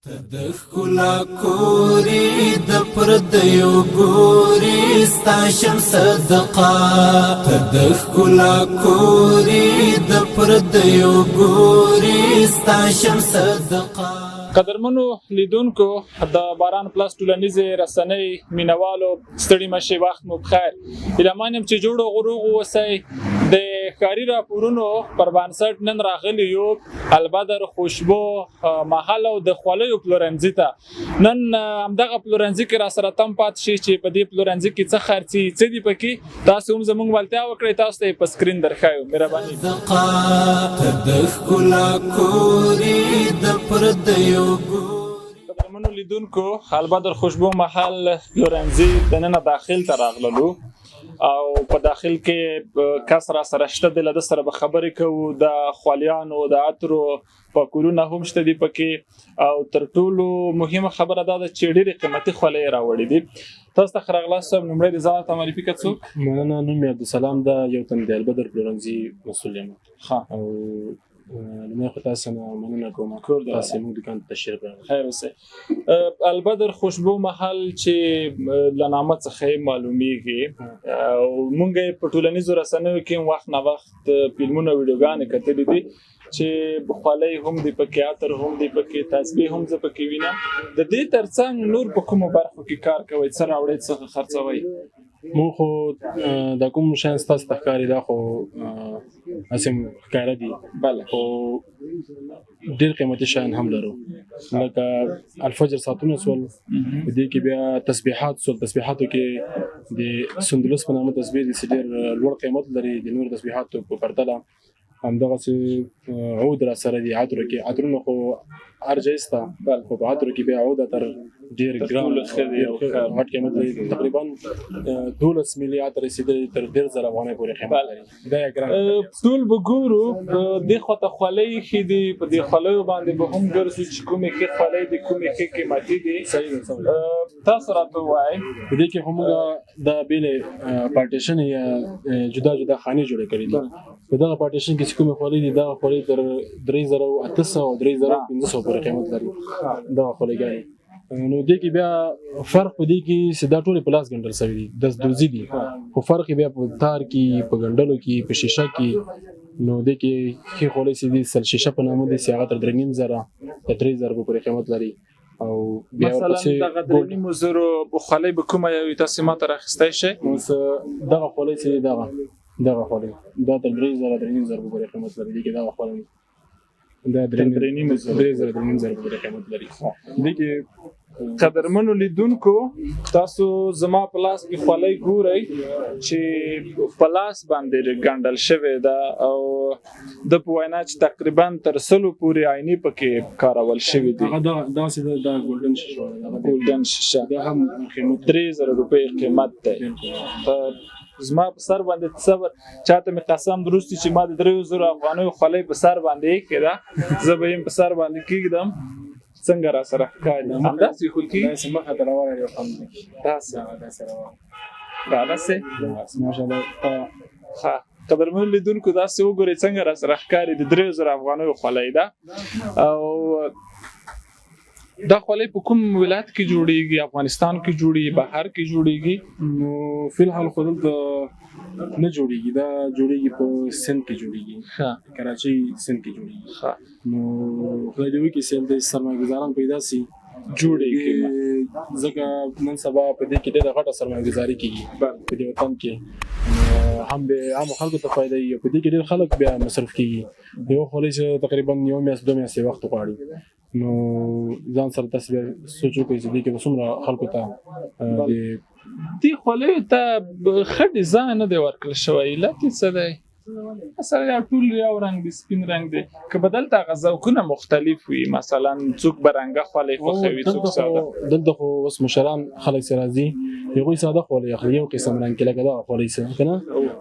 ته د ښکلا کورې د پردیو ګورې ستا شم صدقه، ته د ښکلا کورې د پردیو ګورې ستا شم صدقه. قدرمنو لیدونکو، د باران پلس ټولنیزې رسنۍ مینوالو، ستړي مشي، وخت مو بخیر. هیله من یم چې جوړ او روغ اوسئ. د ښاري راپورونو پر بنسټ نن راغلي یو البدر خوشبو محل او د خولیو پلورنځي ته. نن همدغه پلورنځي کې را سره تم پات شي چې په دې پلورنځي کې څه خرڅي، څه دي پکې. تاسو هم زموږ ملتیا وکړئ، تاسو ته یې په سکرین درښایو. مهرباني. صدقه، ته د ښکلا کورې د پردیو ګورې. قدرمنو لیدونکو، البدر خوشبو محل پلورنځي دننه داخل ته راغللو او په داخل کې کس را سره شته دی، له ده سره به خبرې کوو. د خوالیانو د عطرو پاکولونه هم شته دي پکې، او تر ټولو مهمه خبره دا ده چې ډېرې قیمتي خولۍ یې راوړي دي. تاسو ته ښه راغلاست صاحب. لومړی د ځان ته معرفي که څوک. مننه، نوم مې عبدالسلام ده، یو تن د البدر پلورنځي مسؤل یم. او لومړی خو تاسو نه مننه کوم، کور دی تاسو موږ دکان ته تشریف راوړئ. خیر اوسئ. البدر خوشبو محل چې له نامه څخه یې معلومیږي، او مونږ یې په ټولنیزو رسنیو کې هم وخت نه وخت فلمونه ویډیوګانې کتلې دي چې خولۍ هم دی پکې، عطر هم دی پکې، تسبیح هم زه پکې وینم. د دې ترڅنګ نور په کومو برخو کې کار کوئ، څه راوړئ، څه خرڅوئ؟ مونږ خو دا کوم شیان ستاسو ته ښکاري، دا خو هسې ښکاره دي، خو ډېر قیمتي شیان هم لرو، لکه الفجر ساعتونه سول، په دې کې بیا تسبیحات سول. تسبیحاتو کې د سندلس په نامه تسبیح دي چې ډېر لوړ قیمت لري د نورو تسبیحاتو په پرتله. همدغسې عود را سره دي. عطرو کې عطرونه خو هر ځای شته، خو په عطرو کې بیا عود عطر ډېر تر ګران ټولو ښه دی او ډېر ښه. غټ قیمت لري، تقریبا 12 ملي عطر رسېدلی، تر 30,000 افغانۍ پورې قیمت لري. دا یې ګران. ټول به ګورو. دې خوا ته خولۍ ښې دي، په دې خولیو باندې به هم ګرځو چې کومې ښې خولۍ دي، کومې ښې قیمتي دي. صحیح ده، صحیح ده. تاسو راته ووایئ. په دې کې خو موږ دا بېلې پارټیشن یا جدا جدا خانې جوړې کړې دي. په دغه پارټیشن کې چې کومې خولۍ دي، دغه خولۍ تر 3800 او 3500 پورې قیمت لري دغه خولۍګانې. نو دې کې بیا فرق په دې کې چې دا ټولې په لاس ګنډل شوي دي، دستدوزي دي، خو فرق یې بیا په تار کې، په ګنډلو کې، په شیشه کې. نو دې کې ښې خولۍ چې دي، سل شیشه په نامه دي، چې هغه تر 3500، تر 3000 پورې قیمت لري. او بیا مثلا ورپسې دغه 3500 خولۍ به کومه یو تاسو ما ته راخیستی شئ؟ اوس دغه خولۍ چې دغه خولۍ دا تر 3000، 3500 پورې قیمت لري. دې کې دغه خولۍ دا تر 3500. 3000، 3500 پورې قیمت لري. دې کې قدرمنو لیدونکو، تاسو زما په لاس کې خولۍ ګورئ چې په لاس باندې ګنډل شوې ده، او د په وینا چې تقریبا تر 100 پورې آینې پکې کارول شوې دي. هغه دا داسې ده، دا ګولډن شیشه ده، دغه ګولډن شیشه. دا هم قیمت 3000 روپۍ قیمت دی. زما په سر باندې تصور، چاته مې قسم درستی چې ما د 3000 افغانیو خولۍ په سر باندې ایښې ده، زه به یې په سر باندې کېږدم، څنګه را سره ښکاري؟ همداسې ایښودل کېږي؟ داسې مخه ته روانه یو خوند دی. داسې. داسې روانه. داسې. ماشاءالله. ښه، قدرمن لیدونکو، داسې وګورئ څنګه را سره ښکاري. د 3000 افغانیو خولۍ ده. او دا خولۍ په کوم ولایت کې جوړیږي؟ افغانستان کې جوړیږي، بهر کې جوړیږي؟ نو فلحال خو دلته نه جوړیږي، دا جوړیږي په سند کې جوړیږي، کراچۍ سند کې جوړیږي. نو خدای دې وکړي چې د سرمایه پیدا سي جوړیږي، ځکه نن سبا په دې کې ډېره غټه سرمایه ګذاري کیږي په دې وطن کې، هم به عامو خلکو ته فایده وي، په دې کې ډېر خلک بیا مصرف کیږي. یو خولۍ چې تقریبا یو میاشت دوه میاشتې وخت غواړي، نو ځان سره تاسو بیا سوچ وکړئ چې دې کې به څومره خلکو ته د دې خولیو ته ښه ډیزاین نه دی ورکړل شوی، علت یې څه دی؟ مثلا یا ټول یو رنګ دی، سپین رنګ دی، که به دلته هغه ذوقونه مختلف وي، مثلا څوک به رنګه خولۍ خوښوي، څوک ساده. دلته خو اوس مشران خلک چې راځي، هغوی ساده خولۍ اخلي، یو قسم رنګ کې، لکه دغه خولۍ څه که نه.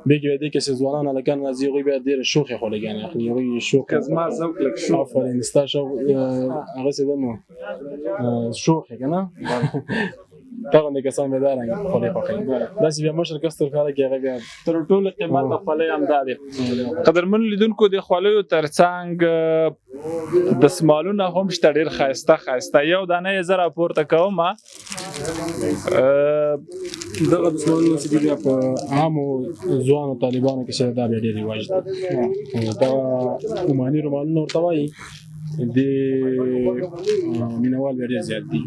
بیا کې دې کې چې ځوانان هلکان راځي، هغوی بیا ډېره شوخې خولۍګانې اخلي، هغوی شوخ. که زما ذوق لږ شوخ. آفرین، ستا شوق هغسې ده، نو شوخې که نه. دغه کسان به دا رنګ خولۍ خوښوي. داسې بیا مشر کس تر کاره کې هغه بیا تر ټولو قیمت خولۍ همدا دی. قدرمن لیدونکو، د خولیو ترڅنګ دستمالونه هم شته، ډېر ښایسته ښایسته. یو دانه یې زه راپورته کوم. دغه دستمالونه چې بیا په عامو ځوانو طالبانو کې چې دا بیا ډېر رواج دی. دا عماني رومالونه ورته وایي. د مینوال بیا ډېر زیات دي.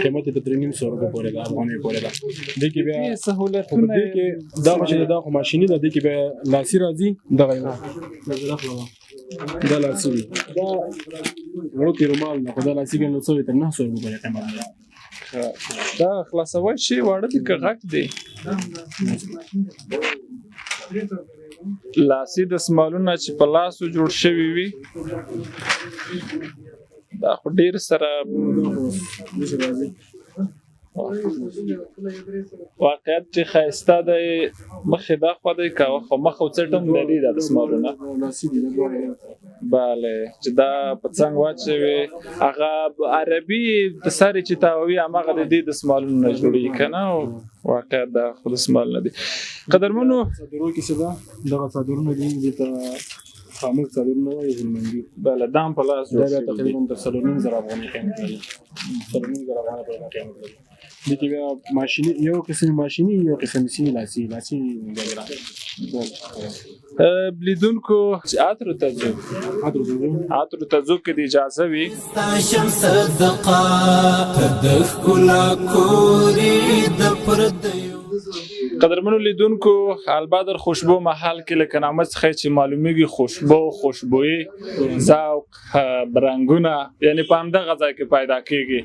قیمت یې تر 350 روپو پورې ده، افغانۍ پورې ده. دې کې بیا سهولتونه دې کې دا خو چې دا خو ماشیني ده، دې کې بیا لاسي راځي. دغه یو دا لاسي دی، دا وړوکی رومال ده، خو دا لاسي ګڼل سوی تر 900 روپو پورې قیمت دی. دا خلاصول شي؟ واړه دي که غټ دي؟ لاسي دستمالونه چې په لاسو جوړ شوي وي، دا خو ډیر سره واقعیت چې ښایسته دی. مخې دا خوا دی که خو مخ او څټ هم لري دا دستمالونه. بله، چې دا په څنګ واچوي، هغه عربي د سرې چې تاووي، هماغه د دې دستمالونو نه جوړېږي که نه؟ واقعیت دا خو دستمال نه دي قدرمنو. څادرو کې څه ده، دغه څادرونه دي، دې ته خامک څادرونه وایي، هلمندي. بله، دا هم په لاس دا جوړ بیا شوي دي. تقریبا تر 4,500 افغانۍ قیمت لري، 4,500 افغانۍ پورې قیمت لري. دې کې بیا ماشیني یو قسم، ماشیني یو قسم سي، لاسي لاسي بیا ګران. لیدونکو، چې عطرو ته ځو، عطرو ته ځو. عطرو ته ځو که د اجازه وي. شم صدقه ته د ښکلا کورې د پردیو. قدرمنو لیدونکو، البدر خوشبو محل کې لکه نامه څخه چې معلومیږي، خوشبو، خوشبویي، ذوق، رنګونه یعنی په همدغه ځای کې پیدا کیږي.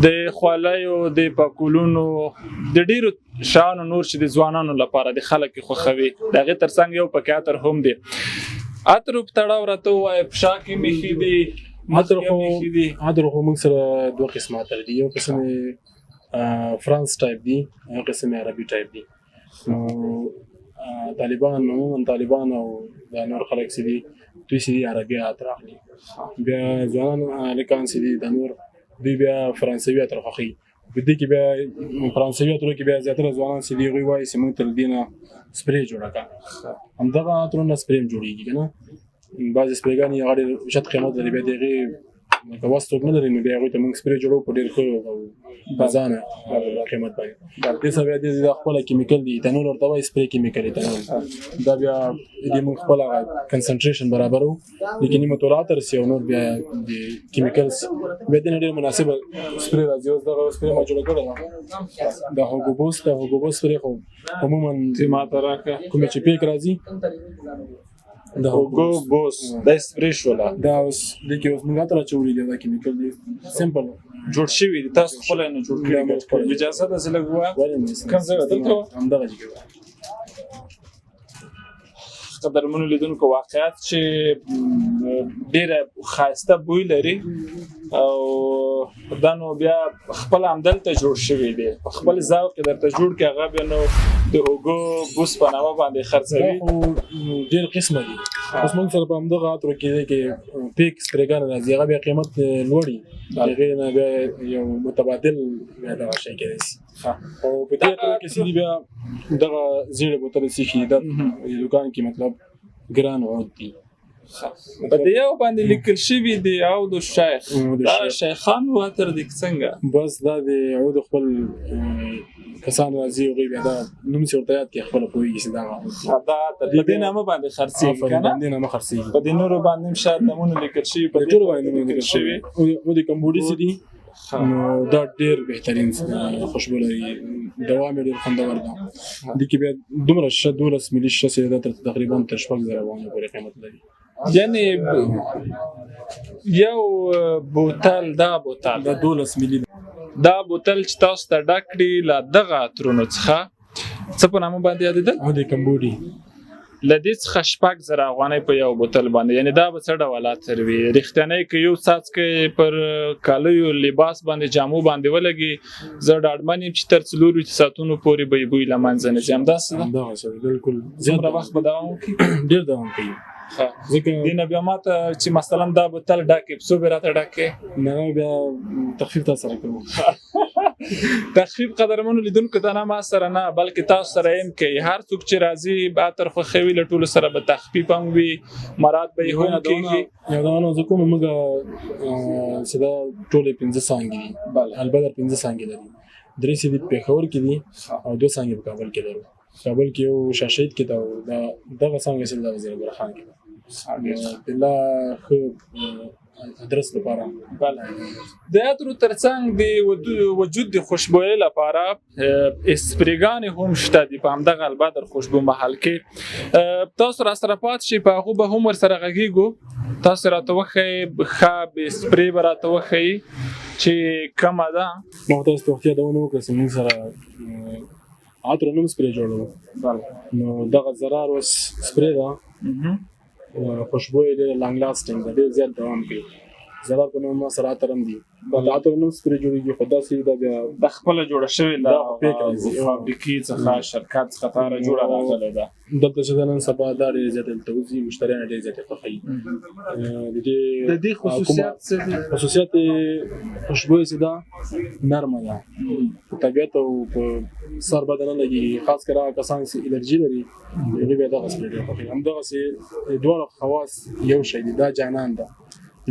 د خولیو، د پکولونو، د ډیرو شیانو نور چې د ځوانانو لپاره د خلک یې خوښوي، د هغې ترڅنګ یو پکې عطر هم دی. عطرو په تړاو راته ووایه، په شا کې مې ښي دي، عطر مخکې خو مې ښي دي. عطر خو موږ سره دوه قسمه عطر دي. یو قسم یې فرانس ټایپ دي، یو قسم یې عربي ټایپ دي. نو طالبان، عموما طالبان او دا نور خلک چې دي، دوی چې دي عربي عطر اخلي. بیا ځوانان هلکان چې دي، دا نور دوی بیا فرانسوي عطر خوښوي. په دې کې بیا فرانسوي عطرو کې بیا زیاتره ځوانان چې دي، هغوی وایي چې موږ ته له دې نه سپری جوړه کړه. همدغه عطرونه سپری هم جوړېږي که نه. بعضې سپریګانې هغه ډېر اوچت قیمت لري، بیا د هغې لکه وس څوک نه لري، نو بیا هغوی ته موږ سپری جوړوو په ډېر ښه او ارزانه قیمت باندې. دې سره بیا دې دا خپله کیمیکل دي، ایتانول ورته وایي، سپری کیمیکل ایتانول. دا بیا دې موږ خپله هغه کنسنټریشن برابرو، دې کې نیمه توله عطر سي او نور بیا د کیمیکلز، بیا دې نه ډېر مناسبه سپری راځي. اوس دغه سپری ما جوړه کړې ده، د هوګو بوس، د هوګو بوس سپری خو عموما چې ماته راکړه. کومې چې پیک راځي، د هوګو بوس دا سپری شوله. دا اوس دې کې اوس موږ عطر اچولي دي، دا کیمیکل دي سمپل. جوړ شوي دي، تاسو خپله نه جوړ کړي؟ دا موږ خپله. اجازه ده چې لږ ووایم؟ ولې نه؟ کوم ځای دلته وه؟ همدغه ځای کې وه. قدرمنو لیدونکو، واقعیت چې ډېره ښایسته بوی لري، او دا نو بیا خپل همدلته جوړ شوي دي، په خپل ذوق کې درته جوړ کړي، هغه بیا نو د هوګو بوس په نامه باندې خرڅوي. دا خو ډېر قسمه دي. اوس موږ سره په همدغه عطرو کې دی کې پیک سپریګانې راځي، هغه بیا قیمت لوړي، هغې نه بیا یو متبادل بیا دغه شی کېدای شي. او په دې عطرو کې چې دي، بیا دغه زیړې بوتلې څښي، دا دوکان کې مطلب ګران عود دي. په دې یو باندې لیکل شوي دي او د شیخ، عود دا شیخ. شیخان عطر دي که څنګه؟ بس دا د عود خپل کسان راځي، هغوی بیا دا نوم چې ورته یاد کړي، خپله پوهېږي چې دا عود دی. دا عطر په دې نامه باندې خرڅېږي که نه؟ په دې نامه خرڅېږي. په دې نورو باندې هم شاید نومونه لیکل شوي، په په دې ټولو باندې نومونه لیکل لیکل شوي. شوي. او د کمبوډي چې دي، نو دا ډېر بهترین خوشبو لري، دوام یې ډېر خوندور ده. دې کې بیا دومره شیشه، 12 ملي شیشه چې ده، تر تقریبا تر 6000 افغانۍ پورې قیمت لري. یعنی یو بوتل، دا بوتل دا 12 ملي ده. دا بوتل چې تاسو ته ډک کړي له دغه عطرونو څخه، څه په نامه باندې یادېدل؟ او د کمبوډي. له دې څخه 6000 افغانۍ په یو بوتل باندې. یعنی دا به څه ډول عطر وي؟ رښتینی که یو څاڅکی پر کالیو، لباس باندې، جامو باندې ولګي، زه ډاډمن یم چې تر 24 ساعتونو پورې به یې بوی له منځه نه ځي. همداسې ده؟ همدغسې ده، بالکل. څومره وخت به دوام وکړي؟ ډېر دوام کوي. ځکه دې نه بیا ماته چې مثلا دا بوتل ډک کړې، په څو به راته ډک کړې؟ نه، بیا تخفیف تا سره کوو. تخفیف قدرمنو لیدونکو ته نه، ما سره نه، بلکې تاسو سره هم کوي. هر څوک چې راځي به عطر خوښوي، له ټولو سره به تخفیف هم وي، مراد به یې هم کېږي. یادونه زه کوم، موږ چې دا ټولې 5 څانګې دي، البدر 5 څانګې لري، 3 سي په پېښور کې دي او 2 څانګې په کابل کې لرو. کابل کې یو شاه شهید کې ده او دا دغه څانګه چې دا وزیر اکبر خان کې ده. د لا ښه ادرس لپاره. بله، د عطرو ترڅنګ د وجود د خوشبویۍ لپاره اسپریګانې هم شته دي په همدغه البدر خوشبو محل کې. تاسو را سره پات شئ، په هغو به هم ورسره غږېږو. تاسو راته وښیئ، ښه اسپری به راته وښیئ چې کومه ده. ما خو تاسو ته وختي یادونه وکړه چې موږ سره عطر نوم سپری جوړوو. نو دغه ضرار اوس سپری ده، خوشبو یې ډېره long lasting ده، ډېر زیات دوام کوي. ضرار په نوم ما سره عطر هم دي، د عطر نوم سپری جوړېږي، خو داسې دا بیا د خپله جوړه شوې دا پیک راځي. فابریکې څخه، شرکت څخه تاره جوړه راغلې ده. دلته چې ده نن سبا دا ډېر زیات دلته وځي، مشتریان ډېر زیات خوښوي. د دې د دې خصوصیات څه دي؟ خصوصیات یې خوشبو یې چې ده نرمه ده، په طبیعت او په سر بدن نه لګېږي. خاص کر هغه کسان چې الرجي لري هغوی بیا دغه سپری ډېر خوښوي. همدغسې دواړه خواص یو شی دي. دا جانان ده،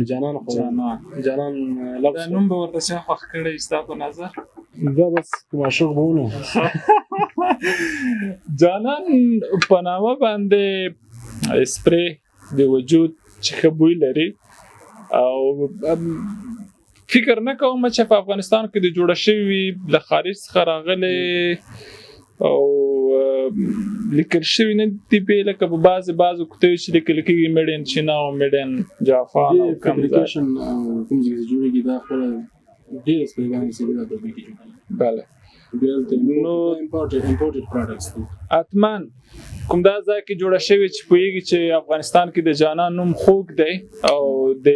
جانان خو جانان. جانان لفظ دا نوم به ورته چا خوښ کړی ستا په نظر؟ دا بس کوم عاشق به ونه. جانان په نامه باندې اسپری د وجود چې ښه بوی لري، او فکر نه کوم چې په افغانستان کې د جوړه شوي، له خارج څخه راغلي او لیکل شوي نه دي، په لکه په بعضې بعضو کتیو چې لیکل کېږي made in China او made in Japan او دې کوم ځای. fabrication او کوم ځای چې جوړېږي دا خپله ډېره سپریګانې چې دي دا دوبۍ کې جوړېږي. بیا دلته نو imported products دي. حتما کوم دا ځای کې جوړه شوې چې پوهېږي چې افغانستان کې د جانان نوم خوږ دی، او د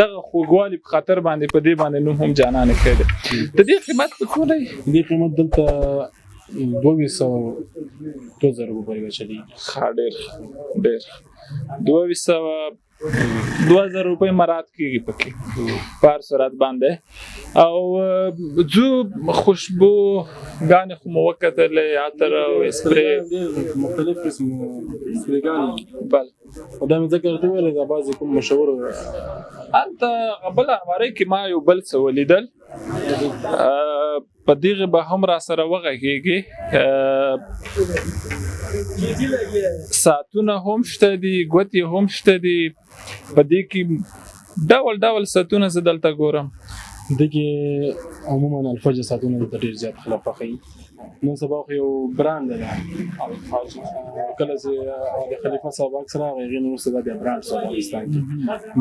دغه خوږوالي په خاطر باندې په دې باندې نوم هم جانان ایښی دی. د دې قیمت په څو دی؟ د دې قیمت دلته 2202 زره روپۍ به چلېږي. ښه، ډېر ښه، ډېر ښه. 2200 2000 روپۍ مراد کېږي پکې په هر صورت باندې. او ځو خوشبو ګانې خو مو وکتلې، عطر او اسپری، ډېر مختلف قسم سپریګانې دي. خو دا مې ځکه درته وویل دا بعضې کوم مشهور هلته بله المارۍ کې ما یو بل څه ولیدل، په دغه به هم را سره وغږېږي. ساعتونه هم شته دي، ګوتې هم شته دي، په دې کې ډول ډول ساعتونه زه دلته ګورم. دې کې عموماً الفجر ساعتونه دلته ډېر زیات خلک خوښوي. نن سبا خو یو برانډ ده الفجر. کله چې د خلیفه صاحب عکس راغی، هغې نه وروسته دا بیا برانډ شو افغانستان کې.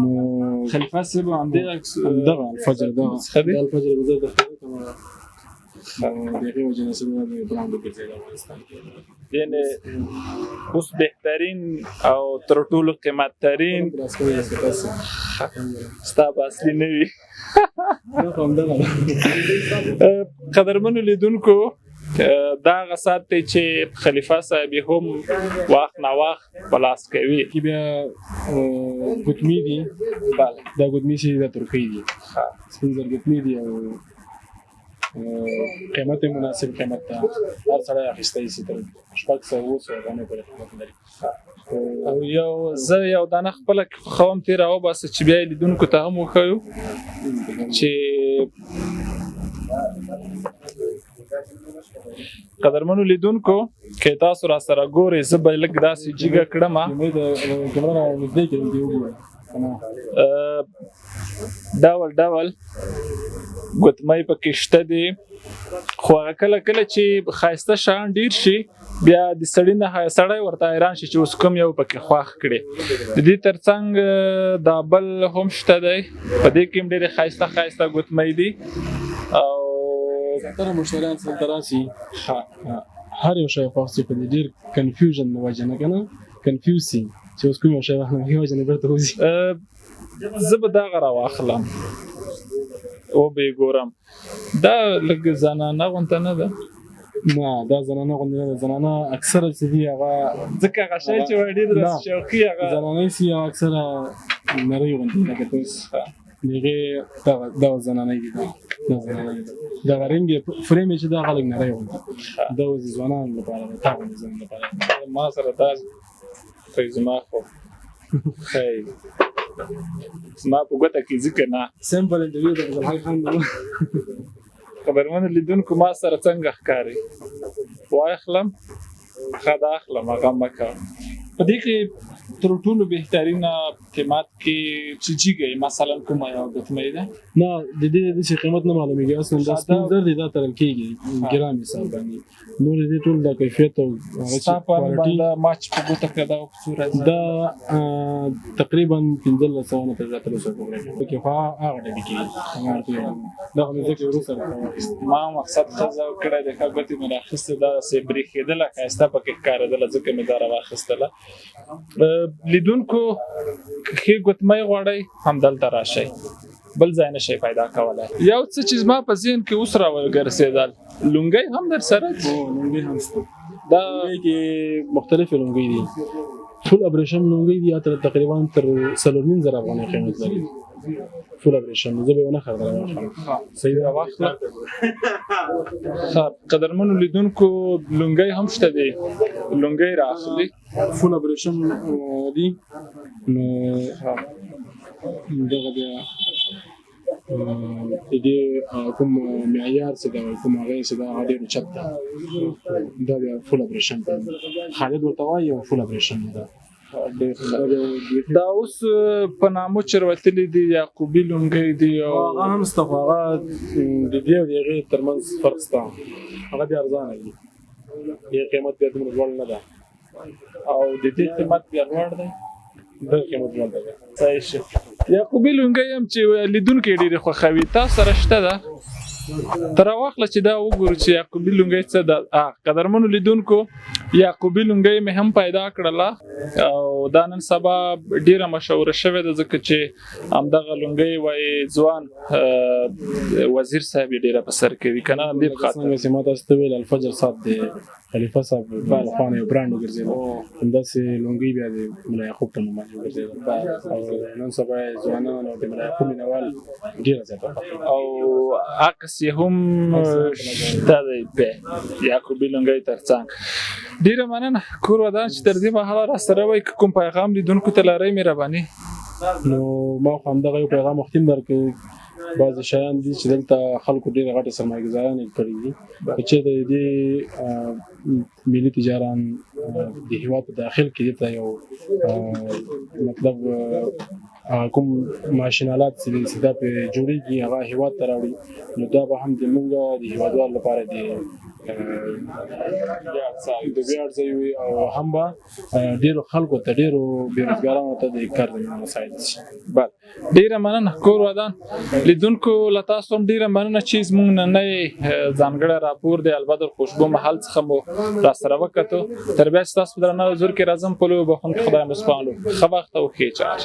نو خلیفه صاحب همدې عکس، همدغه الفجر، دغه څخه دی؟ د الفجر به زه درته وکړم. نو د هغې وجې نه چې دا بیا برانډ وګرځېد افغانستان کې. یعنی اوس بهترین او تر ټولو قیمت ترین ستا به اصلي نه وي. قدرمنو لیدونکو، دا هغه ساعت دی چې خلیفه صاحب یې هم وخت نا وخت په لاس کوي. کې بیا ګوتمې دي. دا ګوتمې چې دا ترکۍ دي، سپین زر ګوتمې دي، او قیمت یې مناسب قیمت ده، هر سړی اخیستی شي، تر 600 700 افغانۍ پورې قیمت لري. او یو زه یو دانه خپله خوښوم ترې راوباسه چې بیا یې لیدونکو ته هم وښیو چې قدرمنو لیدونکو که تاسو را سره ګورئ، زه به لږ داسې جګه کړم. کمره را نږدې کړم دې وګوره. ډول ډول ګوتمۍ پکې شته دي، خو هغه کله کله چې ښایسته شیان ډېر شي بیا د سړي نه سړی ورته حیران شي چې اوس کوم یو پکې خوښ کړي. د دې ترڅنګ دا بل هم شته دی، په دې کې هم ډېرې ښایسته ښایسته ګوتمۍ دي. او زیاتره مشتریان څه دلته راشي، هر یو شی خوښ شي، خو د ډېر confusion د وجې نه که نه confuse شي چې اوس کوم یو شی واخلم، هغې وجې نه بېرته وځي. زه به دغه راواخلم او به یې ګورم. دا لږ زنانه غونته نه ده؟ نه، دا زنانه غوندې نه ده. زنانه اکثره چې دي هغه ځکه هغه شی چې وایي ډېر نه. داسې شوقي هغه زنانه سي، هغه اکثره نرۍ غوندې، لکه ته اوس. دغه دغه دغه زنانه دي، دا دا زنانه دي، دغه رنګ یې فریم یې چې دا خلک نری غوندي، دا اوس د ځوانانو لپاره ده، تا غوندې ځوانانو لپاره ده. ما سره دا خو زما خو ښه زما په ګوته کې ځکه نه سمپل انټرویو د فضل حق خان دی. قدرمن لیدونکو، ما سره څنګه ښکاري؟ واخلم؟ ښه، دا اخلم، هغه مه کوه. په دې کې تر ټولو بهترینه قیمت کې چې جیګی مثلا کومه یو ګوتمۍ ده؟ نه، د دې داسې قیمت نه معلومیږي. اصلا دا سپین زر دی، دا تړل کېږي ګرام حساب باندې. نور د دې ټول د کیفیت او هغه چې ستا په اند کوالټي باندې ما چې په ګوته کړه، دا په څو راځي؟ دا تقریبا 1500 نه تر 1800 پورې پکې، خو هغه ډبې کېږي. هغه ورته ویل. دا خو مې ځکه وروسته راته واخیست. ما مقصد ښځه کړی دی، ښه ګوتې مې راخیستې، داسې برېښېدله، ښایسته پکې ښکارېدله، ځکه مې دا راواخیستله. لیدونکو، که ښې ګوتمۍ غواړئ همدلته راشئ، بل ځای نه شئ پیدا کولی. یو څه چې زما په ذهن کې اوس راوګرځېدل، لونګۍ هم در سره دي؟ هو، لونګۍ هم شته. دا لونګۍ کې مختلفې لونګۍ دي. فول ابریشم لونګۍ دي، تر تقریبا تر 4,500 افغانۍ قیمت لري. فول ابریشم زه به یې ونه خرم، راواخلم. صحیح ده. راواخله. ښه، قدرمنو لیدونکو، لونګۍ هم شته دی، لونګۍ را اخلي. فول ابریشم دي. نو دغه بیا د دې کوم معیار چې دا کوم هغه چې دا هغه ډېر اوچت ده. دا بیا فول ابریشم دی، خالد ورته وایي، او فول ابریشم ده. ډېر ښه. دا بیا دا اوس په نامو چروتلي دي، یعقوبي لونګۍ دي او هغه هم شته، خو هغه د دې او د هغې ترمنځ فرق شته. هغه بیا ارزانه دي، دې قیمت بیا دومره لوړ نه ده. او د دې قیمت بیا لوړ دی؟ دغه قیمت لوړ دی. صحیح شو. یعقوبي لونګۍ هم چې لیدونکي ډېرې خوښوي، تا سره شته؟ ده ته راواخله چې دا وګورو چې یعقوبي لونګۍ څه ده. قدرمنو لیدونکو، یعقوبي لونګۍ مې هم پیدا کړله او دا نن سبا ډېره مشهوره شوې ده، ځکه چې همدغه لونګۍ وایي ځوان وزیر صاحب یې ډېره په سر کوي، که نه همدې په خاطر. څنګه چې ما تاسو ته ویل، الفجر صاحب دی، خلیفه صاحب لخوا نه یو برانډ وګرځېده، همداسې لونګۍ بیا د ملا یعقوب په نوم باندې وګرځېده او نن سبا یې ځوانان او د ملا یعقوب مینهوال ډېره زیاته خوښوي. او عکس یې هم شته دی په یعقوبي لونګۍ ترڅنګ. ډېره مننه، کور ودان چې تر دې مهاله را سره وئ. که کوم پیغام لیدونکو ته لرئ، مهرباني. نو ما خو همدغه یو پیغام وختي هم درکړ. بعضې شیان دي چې دلته خلکو ډېرې غټې سرمایه ګزارانې کړې دي. که چېرته د دې ملي تجاران د هیواد په داخل کې دې ته یو مطلب کوم ماشینالات چې دي چې دا پرې جوړېږي، هغه هیواد ته راوړي، نو دا به هم د موږ د هیوادوالو لپاره د د ویاړ ځای وي او هم به ډېرو خلکو ته، ډېرو بېروزګارانو ته د کار زمینه مساعده شي. بله، ډېره مننه، کور ودان. لیدونکو، له تاسو هم ډېره مننه چې زموږ ننی ځانګړی راپور دی البدر خوشبو محل څخه مو را سره وکتو. تر بیا چې تاسو په درنه حضور کې راځم، په لوی بخښونکي خدای مو سپارو. ښه وخت او ښې چارې.